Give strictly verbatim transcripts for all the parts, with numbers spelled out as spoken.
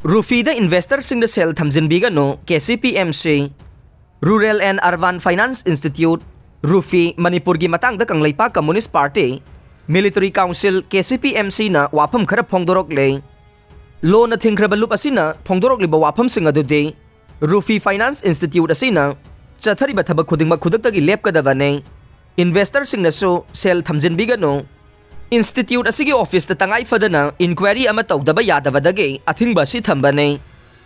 ꯔꯨꯐꯤꯗ ꯏꯟꯚꯦꯁꯇꯔꯁꯤꯡꯗ ꯁꯦꯜ ꯊꯝꯖꯤꯟꯕꯤꯒꯅꯨ, K C P M C. Rural and Urban Finance Institute, RUFI, ꯃꯅꯤꯄꯨꯔꯒꯤ ꯃꯇꯥꯡꯗ Kangleipak communist party, military council, K C P M ꯁꯤꯅ ꯋꯥꯐꯝ ꯈꯔ ꯐꯣꯡꯗꯣꯔꯛꯂꯦ꯫ ꯂꯣꯅ ꯊꯤꯡꯈ꯭ꯔꯕ ꯂꯨꯞ ꯑꯁꯤꯅ ꯐꯣꯡꯗꯣꯔꯛꯂꯤꯕ ꯋꯥꯐꯝꯁꯤꯡ ꯑꯗꯨꯗꯤ, ꯔꯨꯐꯤ ꯐꯥꯏꯅꯥꯟꯁ ꯏꯟꯁꯇꯤꯇ꯭ꯌꯨꯠ ꯑꯁꯤꯅ ꯆꯠꯊꯔꯤꯕ ꯊꯕꯛ ꯈꯨꯗꯤꯡꯃꯛ ꯈꯨꯗꯛꯇꯒꯤ ꯂꯦꯞꯀꯗꯕꯅꯤ꯫ ꯏꯟꯚꯦꯁꯇꯔꯁꯤꯡꯅꯁꯨ ꯁꯦꯜ ꯊꯝꯖꯤꯟꯕꯤꯒꯅꯨ꯫ ꯏꯟꯁꯇꯤꯇ꯭ꯌꯨꯠ ꯑꯁꯤꯒꯤ ꯑꯣꯐꯤꯁꯇ ꯇꯉꯥꯏ ꯐꯗꯅ ꯏꯟꯀ꯭ꯋꯥꯏꯔꯤ ꯑꯃ ꯇꯧꯗꯕ ꯌꯥꯗꯕꯗꯒꯤ ꯑꯊꯤꯡꯕ ꯑꯁꯤ ꯊꯝꯕꯅꯤ꯫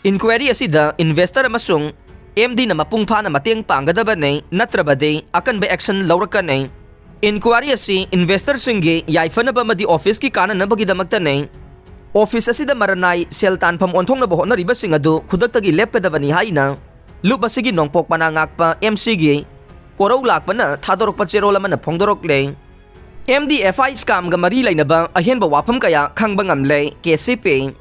ꯏꯟꯀ꯭ꯋꯥꯏꯔꯤ ꯑꯁꯤꯗ ꯏꯟꯚꯦꯁꯇꯔ ꯑꯃꯁꯨꯡ ꯑꯦꯝ ꯗꯤꯅ ꯃꯄꯨꯡ ꯐꯥꯅ ꯃꯇꯦꯡ ꯄꯥꯡꯒꯗꯕꯅꯤ, ꯅꯠꯇ꯭ꯔꯕꯗꯤ ꯑꯀꯟꯕ ꯑꯦꯛꯁꯟ ꯂꯧꯔꯛꯀꯅꯤ꯫ ꯏꯟꯀ꯭ꯋꯥꯏꯔꯤ ꯑꯁꯤ ꯏꯟꯚꯦꯁꯇꯔꯁꯤꯡꯒꯤ ꯌꯥꯏꯐꯅꯕ ꯑꯃꯗꯤ ꯑꯣꯐꯤꯁꯀꯤ ꯀꯥꯟꯅꯅꯕꯒꯤꯗꯃꯛꯇꯅꯤ꯫ ꯑꯣꯐꯤꯁ ꯑꯁꯤꯗ ꯃꯔꯅꯥꯏ ꯁꯦꯜ ꯇꯥꯟꯐꯝ ꯑꯣꯟꯊꯣꯛꯅꯕ ꯍꯣꯠꯅꯔꯤꯕꯁꯤꯡ ꯑꯗꯨ ꯈꯨꯗꯛꯇꯒꯤ ꯂꯦꯞꯀꯗꯕꯅꯤ ꯍꯥꯏꯅ ꯂꯨꯞ ꯑꯁꯤꯒꯤ ꯅꯣꯡꯄꯣꯛ ꯃꯅꯥ ꯉꯥꯛꯄ ꯑꯦꯝ ꯁꯤꯒꯤ ꯀꯣꯔꯧ ꯂꯥꯛꯄꯅ ꯊꯥꯗꯣꯔꯛꯄ ꯆꯦꯔꯣꯜ ꯑꯃꯅ ꯐꯣꯡꯗꯣꯔꯛꯂꯦ꯫ ꯑꯦꯝ ꯗꯤ ꯑꯦꯐ ꯑꯥꯏ ꯁ꯭ꯀꯥꯝꯒ ꯃꯔꯤ ꯂꯩꯅꯕ ꯑꯍꯦꯟꯕ ꯋꯥꯐꯝ ꯀꯌꯥ ꯈꯪꯕ ꯉꯝꯂꯦ, K C P.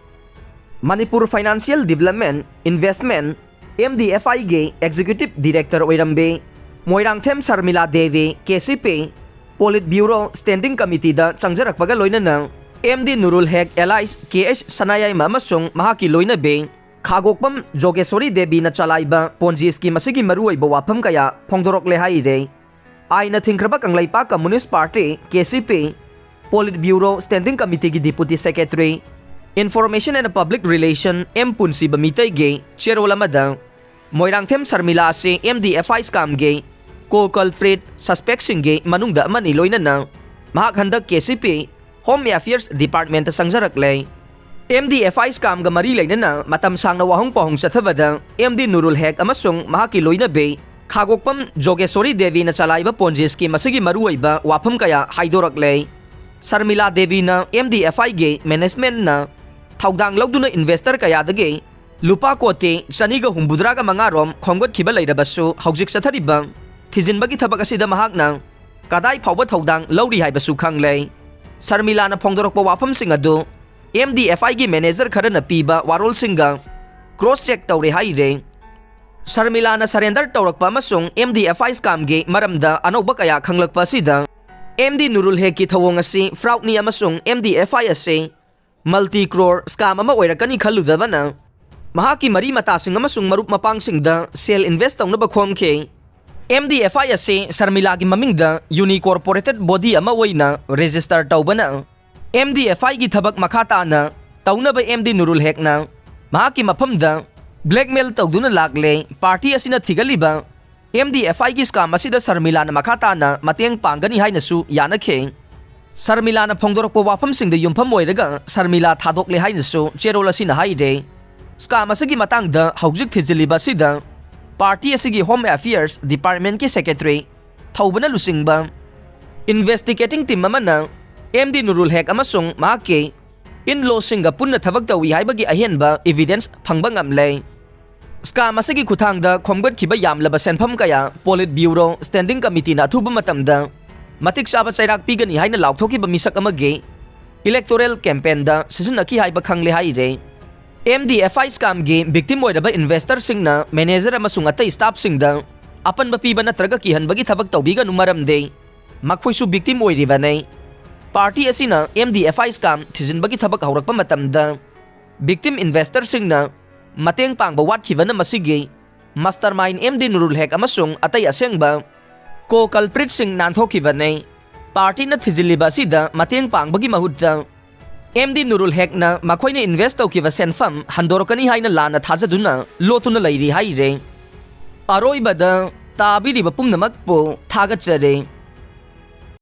Manipur financial development investment, M D F ꯑꯥꯏꯒꯤ ꯑꯦꯛꯖꯤꯀ꯭ꯌꯨꯇꯤꯚ ꯗꯤꯔꯦꯛꯇꯔ ꯑꯣꯏꯔꯝꯕꯤ Moirangthem Sharmila Devi, K C P, polit bureau standing ꯀꯃꯤꯇꯤꯗ ꯆꯪꯖꯔꯛꯄꯒ ꯂꯣꯏꯅꯅ ꯑꯦꯝ ꯗꯤ ꯅꯨꯔꯨꯜ ꯍꯦꯛ ꯑꯦꯂꯥꯏꯁ ꯀꯦ ꯑꯩꯆ ꯁꯅꯥꯌꯥꯏꯃ ꯑꯃꯁꯨꯡ ꯃꯍꯥꯛꯀꯤ ꯂꯣꯏꯅꯕꯤ ꯈꯥꯒꯣꯛꯄꯝ ꯖꯣꯒꯦꯁꯣꯔꯤ ꯗꯦꯕꯤꯅ ꯆꯂꯥꯏꯕ ꯄꯣꯟꯖꯤ ꯁ꯭ꯀꯤꯝ ꯑꯁꯤꯒꯤ ꯃꯔꯨꯑꯣꯏꯕ ꯋꯥꯐꯝ ꯀꯌꯥ ꯐꯣꯡꯗꯣꯔꯛꯂꯦ ꯍꯥꯏꯔꯦ꯫ ꯑꯥꯏꯟꯅ ꯊꯤꯡꯈ꯭ꯔꯕ Kangleipak communist party, K C P, polit bureau standing ꯀꯃꯤꯇꯤꯒꯤ deputy secretary, information and public relation M Punshiba ꯃꯤꯇꯩꯒꯤ ꯆꯦꯔꯣꯜ ꯑꯃꯗ ꯃꯣꯏꯔꯥꯡꯊꯦꯝ ꯁꯔꯃꯤꯂꯥ ꯑꯁꯤ ꯑꯦꯝ ꯗꯤ ꯑꯦꯐ ꯑꯥꯏ ꯁ꯭ꯀꯥꯝꯒꯤ ꯀꯣ ꯀꯜꯄ꯭ꯔꯤꯠ ꯁꯁꯄꯦꯛꯁꯤꯡꯒꯤ ꯃꯅꯨꯡꯗ ꯑꯃꯅꯤ, ꯂꯣꯏꯅꯅ ꯃꯍꯥꯛ ꯍꯟꯗꯛ K C P home affairs ꯗꯤꯄꯥꯔꯠꯃꯦꯟꯇ ꯆꯪꯖꯔꯛꯂꯦ꯫ ꯑꯦꯝ ꯗꯤ ꯑꯦꯐ ꯑꯥꯏ ꯁ꯭ꯀꯥꯝꯒ ꯃꯔꯤ ꯂꯩꯅꯅ ꯃꯇꯝ ꯁꯥꯡꯅ ꯋꯥꯍꯪ ꯄꯥꯎꯍꯪ ꯆꯠꯊꯕꯗ ꯑꯦꯝ ꯗꯤ ꯅꯨꯔꯨꯜ ꯍꯦꯛ ꯑꯃꯁꯨꯡ ꯃꯍꯥꯛꯀꯤ ꯂꯣꯏꯅꯕꯤ ꯈꯥꯒꯣꯛꯄꯝ ꯖꯣꯒꯦꯁꯣꯔꯤ ꯗꯦꯕꯤꯅ ꯆꯂꯥꯏꯕ ꯄꯣꯟꯖꯤ ꯁ꯭ꯀꯤꯝ ꯑꯁꯤꯒꯤ ꯃꯔꯨꯑꯣꯏꯕ ꯋꯥꯐꯝ ꯀꯌꯥ ꯍꯥꯏꯗꯣꯔꯛꯂꯦ꯫ ꯁꯔꯃꯤꯂꯥ ꯗꯦꯕꯤꯅ ꯑꯦꯝ ꯗꯤ ꯑꯦꯐ ꯑꯥꯏꯒꯤ ꯃꯦꯅꯦꯖꯃꯦꯟꯠꯅ ꯊꯧꯗꯥꯡ ꯂꯧꯗꯨꯅ ꯏꯟꯚꯦꯁꯇꯔ ꯀꯌꯥꯗꯒꯤ ꯂꯨꯄꯥ ꯀꯣꯇꯤ ꯆꯅꯤꯒ ꯍꯨꯝꯐꯨꯇꯔꯥꯒ ꯃꯉꯥ ꯔꯣꯝ ꯈꯣꯝꯒꯠꯈꯤꯕ ꯂꯩꯔꯕꯁꯨ, ꯍꯧꯖꯤꯛ ꯆꯠꯊꯔꯤꯕ ꯊꯤꯖꯤꯟꯕꯒꯤ ꯊꯕꯛ ꯑꯁꯤꯗ ꯃꯍꯥꯛꯅ ꯀꯗꯥꯏ ꯐꯥꯎꯕ ꯊꯧꯗꯥꯡ ꯂꯧꯔꯤ ꯍꯥꯏꯕꯁꯨ ꯈꯪꯂꯦ꯫ ꯁꯔꯃꯤꯂꯥꯅ ꯐꯣꯡꯗꯣꯔꯛꯄ ꯋꯥꯐꯝꯁꯤꯡ ꯑꯗꯨ ꯑꯦꯝ ꯗꯤ ꯑꯦꯐ ꯑꯥꯏꯒꯤ ꯃꯦꯅꯦꯖꯔ ꯈꯔꯅ ꯄꯤꯕ ꯋꯥꯔꯣꯜꯁꯤꯡꯒ ꯀ꯭ꯔꯣꯁ ꯆꯦꯛ ꯇꯧꯔꯦ ꯍꯥꯏꯔꯦ꯫ ꯁꯔꯃꯤꯂꯥꯅ ꯁꯔꯦꯟꯗꯔ ꯇꯧꯔꯛꯄ ꯑꯃꯁꯨꯡ ꯑꯦꯝ ꯗꯤ ꯑꯦꯐ ꯑꯥꯏ ꯁ꯭ꯀꯥꯝꯒꯤ ꯃꯔꯝꯗ ꯑꯅꯧꯕ ꯀꯌꯥ ꯈꯪꯂꯛꯄ ꯑꯁꯤꯗ ꯑꯦꯝ ꯗꯤ ꯅꯨꯔꯨꯜ ꯍꯦꯛꯀꯤ ꯊꯧꯑꯣꯡ ꯑꯁꯤ ꯐ꯭ꯔꯥꯎꯗꯅꯤ ꯑꯃꯁꯨꯡ ꯑꯦꯝ ꯗꯤ ꯑꯦꯐ ꯑꯥꯏ ꯑꯁꯤ multi crore scam ꯑꯃ ꯑꯣꯏꯔꯛꯀꯅꯤ ꯈꯜꯂꯨꯗꯕꯅ ꯃꯍꯥꯛꯀꯤ ꯃꯔꯤ ꯃꯇꯥꯁꯤꯡ ꯑꯃꯁꯨꯡ ꯃꯔꯨꯞ ꯃꯄꯥꯡꯁꯤꯡꯗ ꯁꯦꯜ ꯏꯟꯚꯦꯁ ꯇꯧꯅꯕ ꯈꯣꯝꯈꯤ꯫ ꯑꯦꯝ ꯗꯤ ꯑꯦꯐ ꯑꯥꯏ ꯑꯁꯤ ꯁꯔꯃꯤꯂꯥꯒꯤ ꯃꯃꯤꯡꯗ ꯌꯨꯅꯤꯀꯣꯔꯄꯣꯔꯦꯇꯦꯠ ꯕꯣꯗꯤ ꯑꯃ ꯑꯣꯏꯅ ꯔꯦꯖꯤꯁꯇꯔ ꯇꯧꯕꯅ ꯑꯦꯝ ꯗꯤ ꯑꯦꯐ ꯑꯥꯏꯒꯤ ꯊꯕꯛ ꯃꯈꯥ ꯇꯥꯅ ꯇꯧꯅꯕ ꯑꯦꯝ ꯗꯤ ꯅꯨꯔꯨꯜ ꯍꯦꯛꯅ ꯃꯍꯥꯛꯀꯤ ꯃꯐꯝꯗ ꯕ꯭ꯂꯦꯛꯃꯦꯜ ꯇꯧꯗꯨꯅ ꯂꯥꯛꯂꯦ꯫ ꯄꯥꯔꯇꯤ ꯑꯁꯤꯅ ꯊꯤꯒꯠꯂꯤꯕ ꯑꯦꯝ ꯗꯤ ꯑꯦꯐ ꯑꯥꯏꯒꯤ ꯁ꯭ꯀꯥꯝ ꯑꯁꯤꯗ ꯁꯔꯃꯤꯂꯥꯅ ꯃꯈꯥ ꯇꯥꯅ ꯃꯇꯦꯡ ꯄꯥꯡꯒꯅꯤ ꯍꯥꯏꯅꯁꯨ ꯌꯥꯅꯈꯤ꯫ ꯁꯔꯃꯤꯂꯥꯅ ꯐꯣꯡꯗꯣꯔꯛꯄ ꯋꯥꯐꯝꯁꯤꯡꯗ ꯌꯨꯝꯐꯝ ꯑꯣꯏꯔꯒ ꯁꯔꯃꯤꯂꯥ ꯊꯥꯗꯣꯛꯂꯦ ꯍꯥꯏꯅꯁꯨ ꯆꯦꯔꯣꯜ ꯑꯁꯤꯅ ꯍꯥꯏꯔꯦ꯫ ꯁ꯭ꯀꯥꯝ ꯑꯁꯤꯒꯤ ꯃꯇꯥꯡꯗ ꯍꯧꯖꯤꯛ ꯊꯤꯖꯤꯜꯂꯤꯕ ꯑꯁꯤꯗ ꯄꯥꯔꯇꯤ ꯑꯁꯤꯒꯤ ꯍꯣꯝ ꯑꯦꯐꯤꯌꯔꯁ ꯗꯤꯄꯥꯔꯠꯃꯦꯟꯠꯀꯤ ꯁꯦꯀ꯭ꯔꯦꯇꯔꯤ ꯊꯧꯕꯅ ꯂꯨꯆꯤꯡꯕ ꯏꯟꯚꯦꯁꯇꯤꯒꯦꯇꯤꯡ ꯇꯤꯝ ꯑꯃꯅ ꯑꯦꯝ ꯗꯤ ꯅꯨꯔꯨꯜ ꯍꯦꯛ ꯑꯃꯁꯨꯡ ꯃꯍꯥꯛꯀꯤ ꯏꯟ ꯂꯣꯁꯤꯡꯒ ꯄꯨꯟꯅ ꯊꯕꯛ ꯇꯧꯏ ꯍꯥꯏꯕꯒꯤ ꯑꯍꯦꯟꯕ ꯏꯚꯤꯗꯦꯟꯁ ꯐꯪꯕ ꯉꯝꯂꯦ꯫ ꯁ꯭ꯀꯥꯝ ꯑꯁꯤꯒꯤ ꯈꯨꯠꯊꯥꯡꯗ ꯈꯣꯝꯒꯠꯈꯤꯕ ꯌꯥꯝꯂꯕ ꯁꯦꯟꯐꯝ ꯀꯌꯥ ꯄꯣꯂꯤꯠ ꯕ꯭ꯌꯨꯔꯣ ꯁ꯭ꯇꯦꯟꯗꯤꯡ ꯀꯃꯤꯇꯤꯅ ꯑꯊꯨꯕ ꯃꯇꯝꯗ ꯃꯇꯤꯛ ꯆꯥꯕ ꯆꯩꯔꯥꯛ ꯄꯤꯒꯅꯤ ꯍꯥꯏꯅ ꯂꯥꯎꯊꯣꯛꯈꯤꯕ ꯃꯤꯁꯛ ꯑꯃꯒꯤ ꯏꯂꯦꯛꯇꯣꯔꯦꯜ ꯀꯦꯝꯄꯦꯟꯗ ꯁꯤꯖꯤꯟꯅꯈꯤ ꯍꯥꯏꯕ ꯈꯪꯂꯦ ꯍꯥꯏꯔꯦ꯫ ꯑꯦꯝ ꯗꯤ ꯑꯦꯐ ꯑꯥꯏ ꯁ꯭ꯀꯥꯝꯒꯤ ꯚꯤꯛꯇꯤꯝ ꯑꯣꯏꯔꯕ ꯏꯟꯚꯦꯁꯇꯔꯁꯤꯡꯅ ꯃꯦꯅꯦꯖꯔ ꯑꯃꯁꯨꯡ ꯑꯇꯩ ꯁ꯭ꯇꯥꯐꯁꯤꯡꯗ ꯑꯄꯟꯕ ꯄꯤꯕ ꯅꯠꯇ꯭ꯔꯒ ꯀꯤꯍꯟꯕꯒꯤ ꯊꯕꯛ ꯇꯧꯕꯤꯒꯅꯨ, ꯃꯔꯝꯗꯤ ꯃꯈꯣꯏꯁꯨ ꯚꯤꯛꯇꯤꯝ ꯑꯣꯏꯔꯤꯕꯅꯤ꯫ ꯄꯥꯔꯇꯤ ꯑꯁꯤꯅ ꯑꯦꯝ ꯗꯤ ꯑꯦꯐ ꯑꯥꯏ ꯁ꯭ꯀꯥꯝ ꯊꯤꯖꯤꯟꯕꯒꯤ ꯊꯕꯛ ꯍꯧꯔꯛꯄ ꯃꯇꯝꯗ ꯚꯤꯛꯇꯤꯝ ꯏꯟꯚꯦꯁꯇꯔꯁꯤꯡꯅ ꯃꯇꯦꯡ ꯄꯥꯡꯕ ꯋꯥꯠꯈꯤꯕꯅ ꯃꯁꯤꯒꯤ ꯃꯥꯁꯇꯔꯃꯥꯏꯟ ꯑꯦꯝ ꯗꯤ ꯅꯨꯔꯨꯜ ꯍꯦꯛ ꯑꯃꯁꯨꯡ ꯑꯇꯩ ꯑꯁꯦꯡꯕ ꯀꯣ ꯀꯜꯄ꯭ꯔꯤꯠꯁꯤꯡ ꯅꯥꯟꯊꯣꯛꯈꯤꯕꯅꯤ꯫ ꯄꯥꯔꯇꯤꯅ ꯊꯤꯖꯤꯜꯂꯤꯕ ꯑꯁꯤꯗ ꯃꯇꯦꯡ ꯄꯥꯡꯕꯒꯤ ꯃꯍꯨꯠꯇ ꯑꯦꯝ ꯗꯤ ꯅꯨꯔꯨꯜ ꯍꯦꯛꯅ ꯃꯈꯣꯏꯅ ꯏꯟꯚꯦꯁ ꯇꯧꯈꯤꯕ ꯁꯦꯟꯐꯝ ꯍꯟꯗꯣꯔꯛꯀꯅꯤ ꯍꯥꯏꯅ ꯂꯥꯟꯅ ꯊꯥꯖꯗꯨꯅ ꯂꯣꯠꯇꯨꯅ ꯂꯩꯔꯤ ꯍꯥꯏꯔꯦ꯫ ꯑꯔꯣꯏꯕꯗ ꯇꯥꯕꯤꯔꯤꯕ ꯄꯨꯝꯅꯃꯛꯄꯨ ꯊꯥꯒꯠꯆꯔꯤ꯫